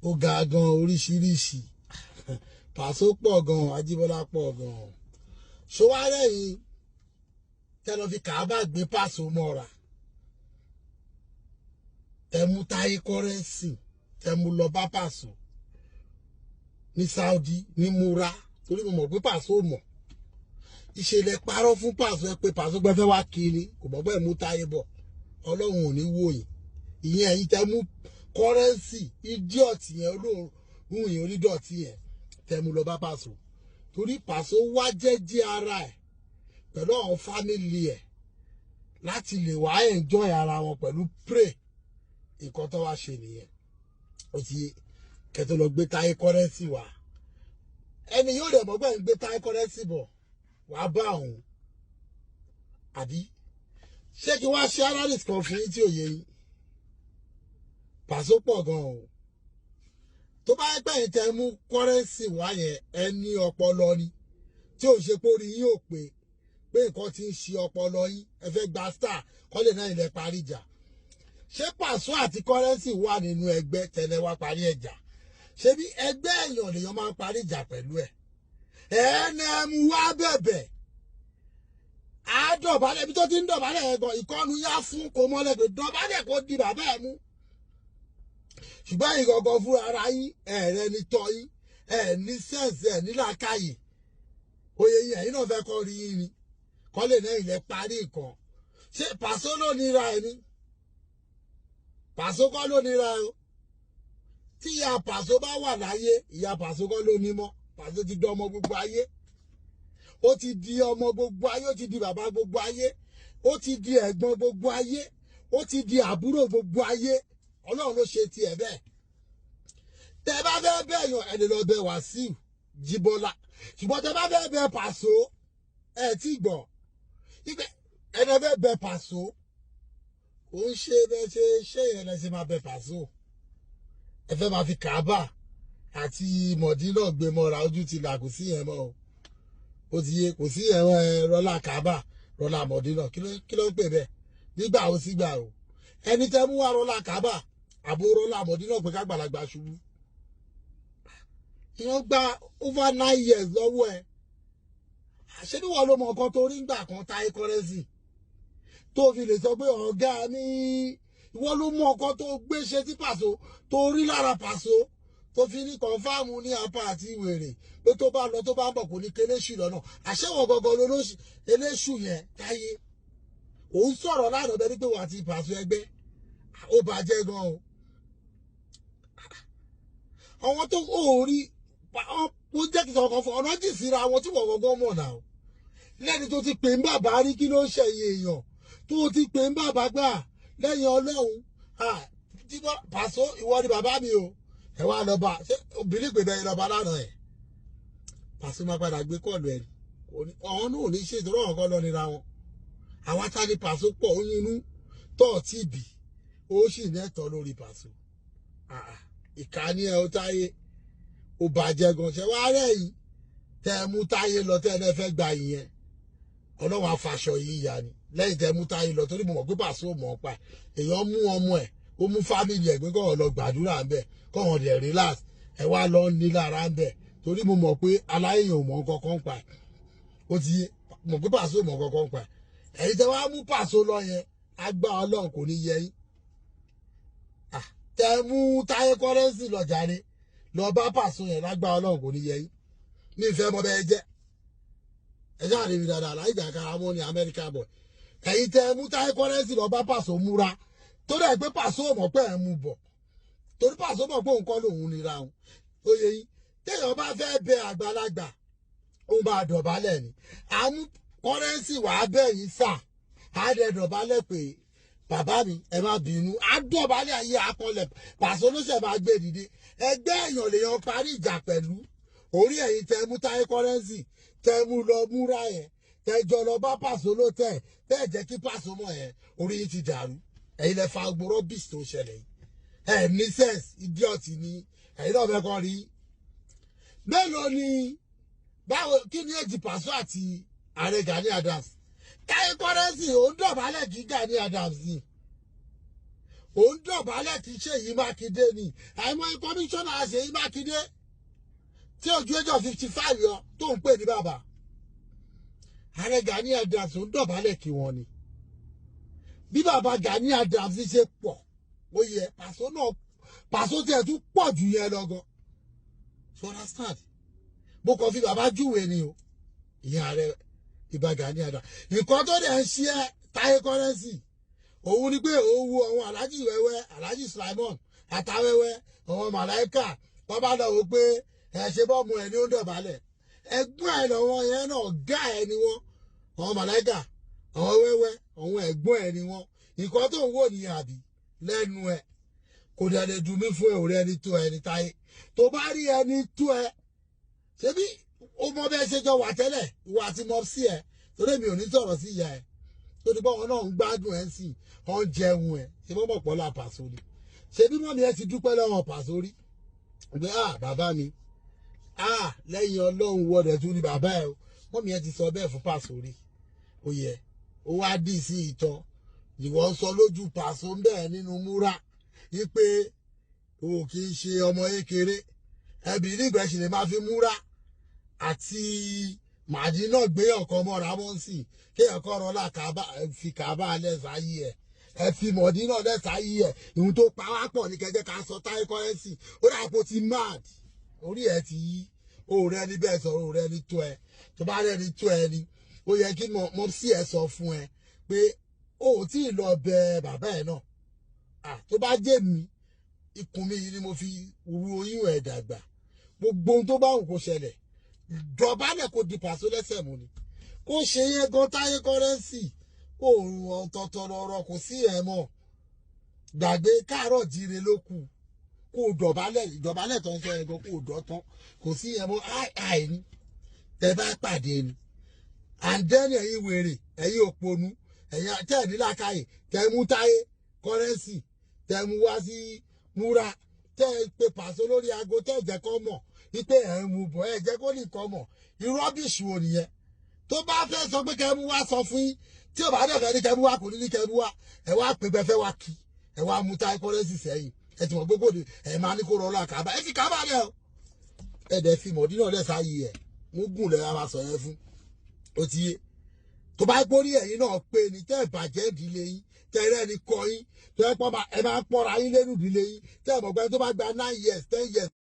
Ó ga gan oríṣiríṣi. Pàṣọ pọ̀ gan, Ajíbọ́lá pọ̀ gan. Ṣọwárẹ̀ yìí tẹ́ lọ fi Kàábà gbé Pàṣọ mọ́ra. Tẹ́ mú Táyé Currency, tẹ́ mú lọ bá Pàṣọ ní Saudi ní Mura, torí mo mọ̀ pé Pàṣọ mọ̀. Ìṣẹ̀lẹ̀ parọ́ fún Pàṣọ ẹ pé Pàṣọ gbẹ́fẹ́ wá kiri, kò mọ̀ bẹ́ẹ̀ mú Táyé bọ̀. Ọlọ́run ò ní wò yín. Ìyẹn ẹ̀yin tẹ́ mú Currency idiot yẹn, olóhùn yẹn, onídọ̀tí yẹn, tẹ́ mú lọ bá Pàṣọ. Torí Pàṣọ wá jẹ́jẹ́ ara ẹ̀ pẹ̀lú àwọn family ẹ̀ láti lè wá enjoy ara wọn pẹ̀lú pray. Nǹkan tó wá ṣe nìyẹn. Ó ti kẹtọ lọ gbé Táyé Currency wá. Ẹni yóò dẹ̀ mọ́ gbẹ́ ń gbé Táyé Currency bọ̀ wàá bá òun. Àbí ṣé kí wá ṣe analysis kan fún yín tí ò yé yín? Pàṣọ pọ̀ gan o. Tó bá yẹ pé ẹ̀yin tẹ́ mú Currency wá yẹn, ẹ ní ọpọlọ ni, tí ò ṣe pé orí yín ò pé, pé nǹkan ti ń ṣe ọpọlọ yín, ẹ fẹ́ gba star kọ́lé náà ilẹ̀ parí ìjà. Ṣé Pàṣọ àti Currency wà nínú ẹgbẹ́ tẹ́lẹ̀ wá parí ẹ̀jà? Ṣé bí ẹgbẹ́ èèyàn lèèyàn máa ń parí ìjà pẹ̀lú ẹ̀? Ẹ̀ẹ́nẹ́mú wá bẹ̀bẹ̀, á dọ̀bálẹ̀ ibi tó ti ń dọ̀bálẹ̀ yẹn gan, ìkọ́nu yá fún kò mọ́lẹ̀ pé dọ̀bálẹ̀ kó di bàbá ẹ̀ mú. Ṣùgbọ́n ìgọ̀gọ̀ fúnra ara yín, ẹ̀rẹ́ ni tọ́ yín, ẹ̀ ní sense, ẹ̀ ní làákàyè. Oyè yín, ẹ̀yin náà fẹ́ kọ́ rí yín ni kọ́lé náà ilẹ̀ parí nǹkan. Ṣé Pàṣọ ló nira ẹ ni? Pàṣọ kọ́ ló nira ẹ o. Tí ìyá Pàṣọ bá wà láyé, ìyá Pàṣọ kọ́ ló ní mọ́. Pàṣọ ti di ọmọ gbogbo ayé, ó ti di ọmọ gbogbo ayé, ó ti di bàbá gbogbo ayé, ó ti di ẹ̀gbọ́n gbogbo ayé, ó ti di àbúrò gbogbo ayé. Ọlọ́run ló ṣe tiẹ̀ bẹ́ẹ̀. Tẹ bá fẹ́ bẹ̀yàn, ẹ lè lọ bẹ Wàsíù Jíbọ́lá. Ṣùgbọ́n tẹ bá fẹ́ bẹ Pàṣọ, ẹ tí gbọ́ ibẹ̀, ẹni fẹ́ bẹ Pàṣọ, kò ń ṣe bẹ́ẹ̀ ṣe ṣé yẹn lẹ ṣe máa bẹ Pàṣọ. Ẹ fẹ́ máa fi Kàábà àti Mọ̀dínà gbé mọ́ra, ojú ti là, kò sí yẹn mọ́ o. Ó ti yé, kò sí yẹn mọ́. Ẹ rọlá Kàábà, rọlá Mọ̀dínà, kí ló ń pè bẹ́ẹ̀? Nígbà ó sígbà o, ẹni tẹ́ mú wá rọlá Kàábà àbó rọlá Mọ̀dínà pé kágbàlagbà ṣubú. Ìyẹn gba over 9 years lọ́wọ́ ẹ. Àṣé bí wọ́n ló mọ nǹkan tó rí ńgbà kan Táyé Currency tó fi lè sọ pé ọ̀gá mi? Ìwọ ló mọ nǹkan tó gbé ṣe tí Pàṣọ tó rí lára Pàṣọ tó fi ní confirm ní apá àti wèrè pé tó bá lọ tó bá ń bọ̀ kò ní kéléṣù lọ́nà. Àṣẹwọ̀n gangan lolóṣù eléṣù yẹn. Táyé òun sọ̀rọ̀ lánàá bẹ́ẹ̀ ni pé wà á ti Pàṣọ ẹgbẹ́ ó bàjẹ́ gan o. Àwọn tó ò rí ó jẹ́ kí sọ̀rọ̀ kan fún ọ̀nà jì síra àwọn tí wọ́n gangan mọ̀ náà lẹ́ni tó ti pè ń bàbá rí. Kí ló ń ṣẹ̀yìn èèyàn tó ti pè ń bàbá gbà lẹ́yìn Ọlọ́run? Pàṣọ ìwọ ni bàbá mi o. Ẹ wá lọ bá ṣé obìnrin pè bẹ́ẹ̀ lọ bá lánàá ẹ̀. Pàṣọ máa padà gbé kọ́ọ̀lù ẹ̀. Ọ̀hún náà ò ní ṣe ìtọ́rọ̀ ọ̀kan lọ nira wọn. Àwa ta ni Pàṣọ pọ̀ oyún inú tọ́ tí bì ó sì nẹ́tọ̀ lórí Pàṣọ. Ìkànnì ẹ̀ ó Táyé ó bàjẹ́ gan. Ṣe wá rẹ̀ yìí tẹ́ ẹ mú Táyé lọ, tẹ́ ẹ fẹ́ gba ìyẹn, Ọlọ́run afaṣọ yìí yá ni lẹ́yìn tẹ́ ẹ mú Táyé lọ, torí mo mọ̀ pé Pàṣọ mọ̀ ọ́ pa èèyàn mú ọmọ ẹ̀, ó mú family ẹ̀ pé kọ́ọ̀ lọ gbàdúrà ń bẹ̀, kọ́ọ̀ dẹ̀ relax. Ẹ wá lọ ní lára ń bẹ̀, torí mo mọ̀ pé aláìyàn ò mọ̀ kankan pa ẹ̀. Ó ti mọ̀ pé Pàṣọ mọ̀ kankan pa ẹ̀. Ẹ̀yin tẹ́ wá mú Pàṣọ lọ yẹn, agbá Ọlọ́run kò ní yẹ yín. Tẹ́ mú Táyé Currency lọ jàre, lọ bá Pàṣọ yẹn, lágbá Ọlọ́run kò ní yẹ yín. Ní ìfẹ́ mọ bẹ́ẹ̀ jẹ́ ẹ ṣáà rí mi dáadáa láì jà kára mọ́ ní Amẹ́ríkà bọ̀. Ẹ̀yin tẹ́ mú Táyé Currency lọ bá Pàṣọ múra tó dẹ̀ pé Pàṣọ mọ̀ pé ẹ̀ mú bọ̀, torí Pàṣọ mọ̀ pé òun kọ́ lòun nira òun. Ó yẹ yín, téèyàn bá fẹ́ bẹ àgbàlagbà, òun bá dọ̀bálẹ̀ ni. Àmú Currency wàá bẹ̀ yín sà, á dẹ̀ dọ̀bálẹ̀ pé bàbá mi, ẹ má bínú. Á dọ̀bálẹ̀ ayé akọlẹ̀. Pàṣọ ló ṣẹ̀ máa gbé dìde. Ẹgbẹ́ èèyàn lèèyàn parí ìjà pẹ̀lú. Orí ẹ̀yin tẹ́ mú Táyé Currency, tẹ́ mú lọ múra yẹn, tẹ́ jọ lọ bá Pàṣọ ló tẹ̀ tẹ́ jẹ́ kí Pàṣọ mọ̀ yẹn, orí yín ti dàrú. Ẹ̀yin lẹ fa gbogbo rubbish tó ṣẹlẹ̀ yìí. Ẹ̀ ní sense, idiot ni ẹ̀yin náà fẹ́ kọ́ rí. Mélòó ni báwo? Kí ni èjì Pàṣọ àti ààrẹ Gani Adams? Táyé Currency ò ń dọ̀bálẹ̀ kí Gani Adams ni. Òun dọ̀bálẹ̀ kì í Ṣèyí Mákindé ni. Àìmọye kọmíṣánná Ṣèyí Mákindé tí ojú ẹjọ́ 55 yọ tó ń pè ní bàbá. Ààrẹ Gani Adams ń dọ̀bálẹ̀ kí wọ́n ni. Bí bàbá Gani Adams ṣe pọ̀, ó yẹ Pàṣọ náà, Pàṣọ tiẹ̀ tún pọ̀ jù yẹn lọ gan. You understand? Mo kàn fi bàbá júwe ni o, ìyẹn ààrẹ Ìbà Gani Adams. Nǹkan tó dẹ̀ ń ṣe ẹ́, Táyé Currency, òun ni pé òun wo àwọn Alhaji Wẹ́wẹ́, Alhaji Sulaimon Àtàwẹ́wẹ́, àwọn Màláìkà, wọ́n bá lọ wò pé ẹ ṣe bọ́ọ̀mù ẹ̀ ní ó ń dọ̀bálẹ̀. Ẹ̀gbọ́n ẹ̀ lọ́wọ́ yẹn náà, ọ̀gá ẹ̀ ni wọ́n. Àwọn Màláìkà, àwọn Wẹ́wẹ́, àwọn ẹ̀gbọ́n ẹ̀ ni wọ́n. Nǹkan tó ń wò nìyẹn àbí lẹ́nu ẹ̀ kò dẹ̀ lè dùn mí fún ẹ̀. Òrẹ́ ẹni tó ẹni táyé tó bá rí ẹni tó ẹ ṣebí ó mọ bẹ́ẹ̀ ṣe jọ wà tẹ́lẹ̀, ìwà àti mọ́ sí ẹ, torí mi ò ní sọ̀rọ̀ sí ìyá ẹ, torí báwọn náà ń gbádùn ẹ̀ sí, ọ̀ ń jẹun ẹ̀ ṣe mọ́ mọ̀ pọ́lá Pàṣọ ni. Ṣebí mọ́mi ẹ ti dúpẹ́ lọ́wọ́ Pàṣọ rí pé, "Ah, bàbá mi, ah, lẹ́yìn Ọlọ́run wọ̀dẹ̀ tún ni bàbá ẹ o." Mọ́mi ẹ ti sọ bẹ́ẹ̀ fún Pàṣọ rí. Ó yẹ ó wá dì sí ìtàn, ìwọ ń sọ lójú Pàṣọ ń bẹ́ẹ̀ nínú múra wípé o kì í ṣe ọmọ kékeré. Ẹbí nígbà ṣì lè máa fi múra àti màdínà gbé ọkọ mọ́ra wọ́n sì kéèyàn kọ́ rọlá kàbá fi kàbá lẹ́sàáyé ẹ̀, ẹ fi mọ̀dínà lẹ́sàáyé ẹ̀. Ìhun tó pa wá pọ̀ ní kẹjẹ́ ká sọ. Táyé Currency, ó dà pé ó ti mad, orí ẹ̀ ti yí. Òòrẹ́ ní bẹ́ẹ̀ sọ̀rọ̀, òòrẹ́ ní tó ẹ, tó bá rẹ́ ní tó ẹ ni ó yẹ kí mọ́sí ẹ sọ fún ẹ pé o ò tí ì lọ bẹ bàbá ẹ náà. Tó bá jẹ́ mi, ikùn mi yìí ni mo fi ru oyún ẹ̀ dàgbà. Gbogbo ohun tó bá wù kó ṣẹlẹ̀, dọ̀bálẹ̀ kó di Pàṣọ lẹ́sẹ̀ mú ni kó ṣe yẹn gan. Táyé Currency, kó ọ̀tọ̀ọ̀tọ̀ lọ̀rọ̀, kò sí ẹ̀ mọ́. Gbàgbé káàárọ̀ jíire ló kù kó dọ̀bálẹ̀. Ìdọ̀bálẹ̀ tó ń sọ yẹn gan, kó dọ̀ tán, kò sí ẹ̀ mọ́. Àì ní tẹ bá pàdé ni. And then ẹ̀yin wèrè, ẹ̀yin òpònú, ẹ̀yin tẹ́ ẹ̀ nílàkàyè, tẹ́ mú Táyé Currency, tẹ́ mú wá sí múra, tẹ́ ẹ pe Pàṣọ lórí aago, tẹ́ ẹ jẹ́ kó mọ̀ wípé ẹ̀ ń mú bọ̀, ẹ̀ jẹ́ kó nìkan mọ̀. Irú rubbish wo nìyẹn? Tó bá fẹ́ sọ pé kẹ́ mú wá, sọ fún yín. Tí ò bá dẹ̀ fẹ́ ní kẹ́ mú wá, kò ní ní kẹ́ mú wá. Ẹ wá pé bẹ́ẹ̀ fẹ́ wá kí ẹ wá mú Táyé Currency sẹ́yìn. Ẹ ti mọ̀ gbogbo ni ẹ máa ní kó rọlá kàbá, ẹ fi kàbá rẹ o. Ẹ dẹ̀ fi mọ̀dínà lẹ̀ sáyé ẹ̀ mú gùn lẹ́ máa sọ yẹn fún. Ó ti yé. Tó bá gbórí ẹ̀yin náà pé ní tẹ́ ẹ̀ bàjẹ́ ìdílé yín, tẹ́ ẹ rẹ́ni kọ yín, tó ẹ pọ́n ẹ máa ń pọ́ra yín lẹ́nu ìdílé yín, tẹ́ ẹ mọ̀ pé tó bá gba 9 years, 10 years.